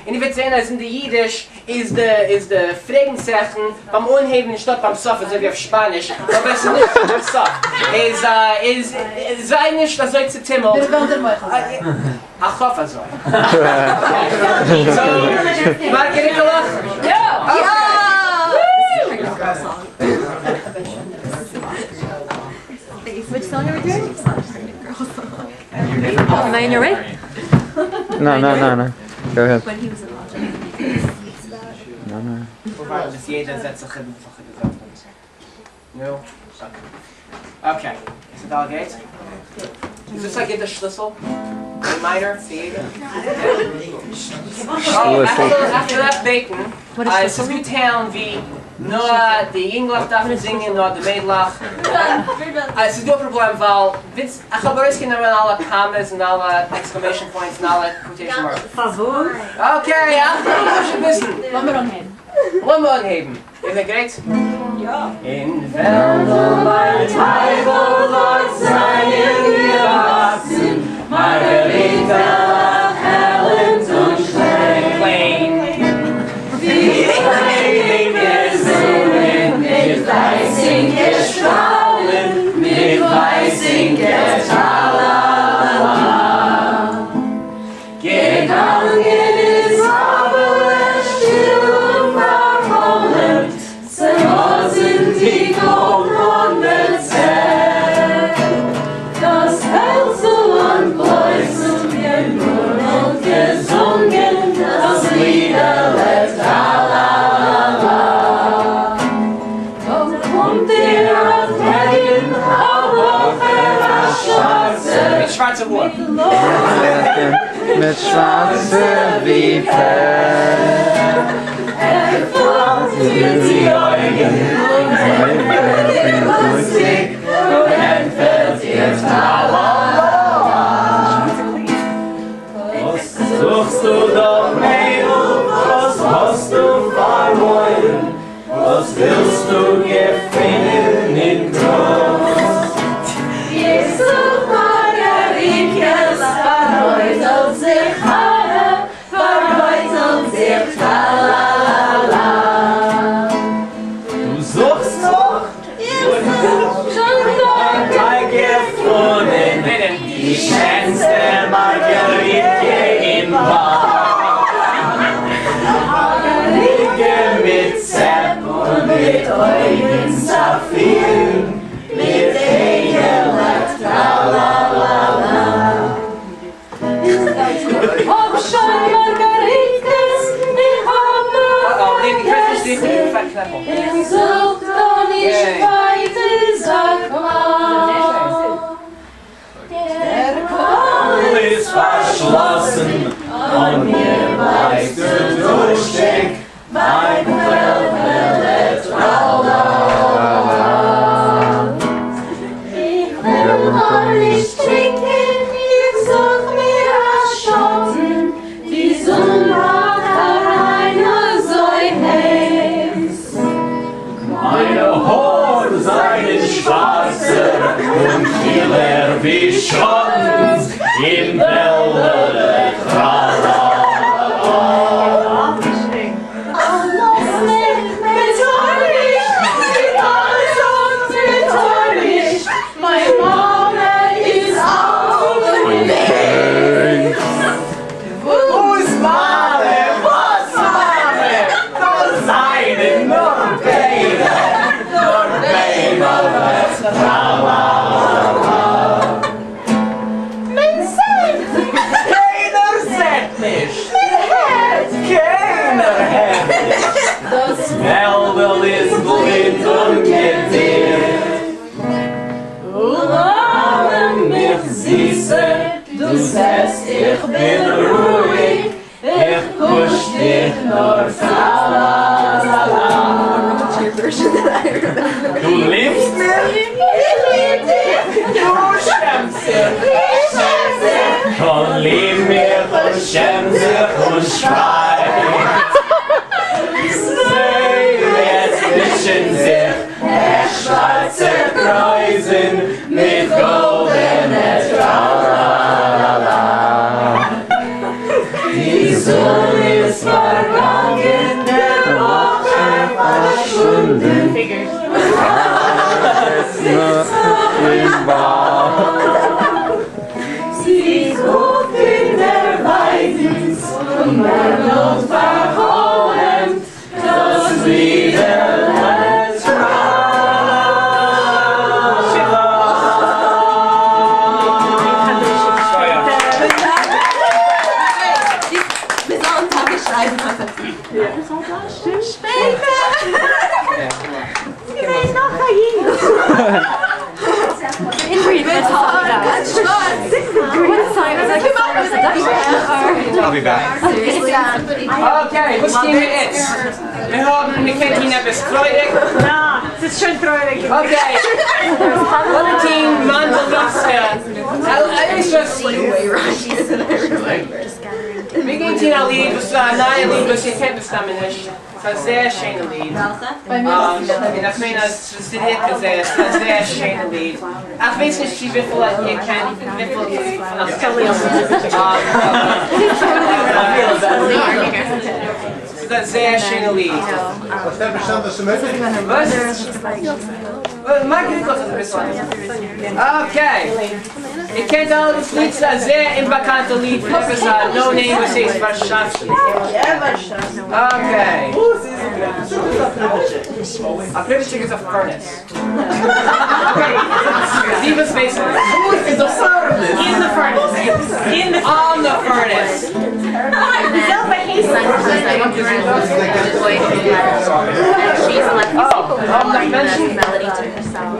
און איר וועט זען אז אין די אידיש איז די איז די פרעגן צייכן ביים אנהייבן אנשטאט ביים סוף אזוי ווי אויף שפאניש, אבער עס איז נישט ביים סוף, איז איז זיי נישט אזוי צוטומלט. מיר וועלן דיר מוחל זיין. איך האף אזוי. So, מארגעריקעלעך? יא! Which song are we doing? Am I in your way? No, no, no, no. Go ahead. When he was in Lodge. No, no. ביז יעדער זעצט זיך איבער. נו, okay. איז דאס גייט? איז דאס א גוטע שליסל? A minor, C? Oh, after that בעטן, What is עס איז דא טיילן ווי נאר די יונגלעך דארפן זינגען, נאר די מיידלעך. עס איז דא א פראבלעם, ווייל וויץ, איך האב ארויסגענומען אלע commas און אלע exclamation points און אלע quotation marks. פארוואס? Okay, איך וויל שוין וויסן. לאמיר אנהייבן. לאמיר אנהייבן. איז ער גרייט? יא. אין וועלדל ביים טייכל דארט זיינען געוואקסן מארגעריטעלעך עלנט און קליין. ווי ליידיקע זונען מיט ווייסינקע שטראלן, מיט ווייסינקע טראלאלא. געגאנגען איז אבעלע שטיל און פארחלומט, צעלאזן די גאלדבלאנדע צעפ. דאס העלדזל אנטבלויזט און געמורמלט, געזונגען דאס לידעלע טראלאלא. דא קומט איר אנטקעגן א בחור א שווארצער, מיט שווארצע האר. מיט שווארצע ווי פעך. ער פלאמט איר די אויגן און ענטפערט איר לוסטיק און ענטפערט איר טראלאלא. וואס זוכסטו דא, מיידל? וואס האסטו פארלוירן? וואס ווילסטו געפינען אין גראז? איך זוך מארגעריטקעס, פאררויטלט זיך חנה, פאררויטלט זיך טראלאלא. דו זוכסט נאך? איך זוך שוין אוודאי געפונען די שענסטע מארגעריטקע אין וואלד. מארגעריטקע מיט צעפ און מיט אויגן סאפירן, מיט אייגעלעך טראלאלא. האב שוין מארגעריטקעס, איך האב Uh-oh, nee, איך ווייס נישט, די קנעפל. איך זוך דא נישט ווייטער, זאג מאל. דער קוואל איז פארשלאסן און מיר בלייבט דורשטיק, מיין וועלדעלע טראלאלא. איך וויל גארנישט טרינקען, איך זוך מיר א שאטן, די זון באקט אריין אזוי הייס. מיינע האר זיינען שווארצער און קילער ווי שאטנס אין וועלדעלע טראלאלא. לאז מיך, מען טאר נישט, די טאטע זאגט מען טאר נישט, מיין מאמע איז אלט און בייז. וואס מאמע, וואס מאמע, דאס זיינען נאר ביימער, נאר ביימעלעך, טראלאלא. מען זעט, קיינער זעט נישט, מען הערט, קיינער הערט נישט. דאס וועלדל איז בלינד און געדיכט. אומארעם מיך זיסע, דו זעסט איך בין רואיק, איך קוש דיך נאר טראלאלא. דו ליבסט מיך? איך ליב דיך, דו שעמסט זיך. איך שעם זיך. טא ליב מיך און שעם זיך און שווייג. זע, עס מישן זיך עכט שווארצע קרויזן מיט גאלדענע טראלאלא. די זון איז איז פארגאנגען דער בחור פארשוואונדן. נאך אין וואלד. זי קוקט אין דער ווייטנס און מורמלט פארחלומט דאס לידעלע I'll be back. Okay, וואס טוען מיר איצט? מיר האבן, מיר קענען טון עפעס טרויעריג. נא, ס'איז שוין טרויעריג. Okay. לאמיר טון מאנדעליסקע. מיר גייען טון א ליד וואס איז א נייע ליד וואס איר קענט מסתמא נישט. ס'איז א זייער שיינע ליד. און איך מיין אז ס'איז די היט זייער, ס'איז א זייער שיינע ליד. איך ווייס נישט צו וויפיל איר קענט, וויפיל פון אייך קענט עס. ס'איז א זייער שיינע ליד. וואס? Okay. איר קענט אלע דאס ליד, ס'איז א זייער אומבאקאנטע ליד פון עפעס א no name וואס הייסט ווארשאווסקי. Okay. א פריווטשיק איז א furnace. Okay. די וואס ווייסן נישט. איז א furnace. In the furnace. In the On the furnace. She's Oh, מענטשן? melody to herself.